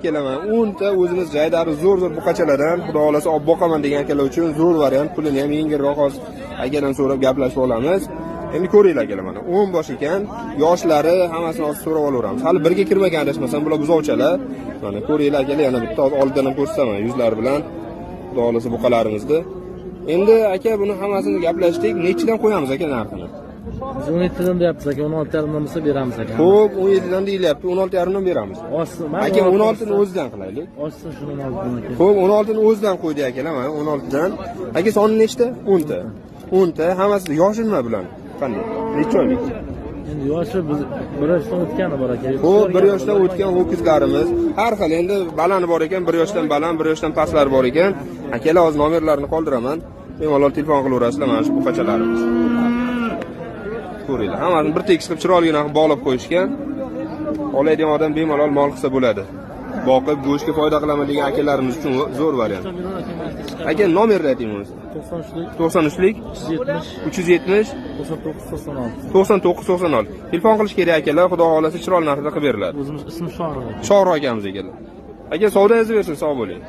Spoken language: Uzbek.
Kelaman 10 ta o'zimiz jaydari zo'r zo'r buqachalardan, xudo xohlasa, olib boqaman degan akalar uchun zo'r variant. Pulini ham yengilroq hozir akadan so'rab gaplashib olamiz. Endi ko'ringlar, akalar, mana 10 bosh ekan, yoshlari hammasini hozir so'rab olaveramiz. Hali birga kirmagan, adashmasam, bular buzovchalar. Mana ko'ringlar, akalar, yana bitta hozir oldidan ham ko'rsataman yuzlari bilan. Xudo xohlasa, buqalarimizni. Endi, aka, buni hammasini gaplashdik. Nechidan qo'yamiz, aka, narxini? Biz 17 dan deyapmiz, aka, 16,5 dan bo'lsa beramiz, aka. Xo'p, 17 dan deyilyapti, 16,5 dan beramiz. Oshsin. Aka, 16 ni o'zidan qilaylik. Oshsin shuni 16 dan, aka. Xo'p, 16 ni o'zidan qo'ydik, akalar, mana 16 dan. Aka, soni nechta? 10 ta. 10 ta, hammasi yoshi nima bilan? Qanday? Necha oylik? Endi yoshi biz 1 yoshdan o'tgani bor, aka. Xo'p, 1 yoshdan o'tgan ho'kizlarimiz. Har xil endi balani bor ekan, 1 yoshdan baland, 1 yoshdan pastlar bor ekan. Akalar, hozir nomerlarini qoldiraman. Bemalol telefon qilaverasizlar mana shu buqachalarimiz. Ko'ringlar, hammasini bir tekis qilib, chiroyligina qilib bog'lab qo'yishgan. Oladigan odam bemalol mol qilsa bo'ladi. Boqib, go'shtga foyda qilaman degan akalarimiz uchun zo'r variant. Aka, nomerni ayting bo'lmasa. 93lik. 93lik. 370. 370. 99 96. 99 96. Telefon qilish kerak, akalar, xudo xohlasa, chiroyli narxda qilib beriladi. O'zimiz ismi Shohruh. Shohruh akamiz ekanlar. Aka, savdo bersin, sog' bo'ling.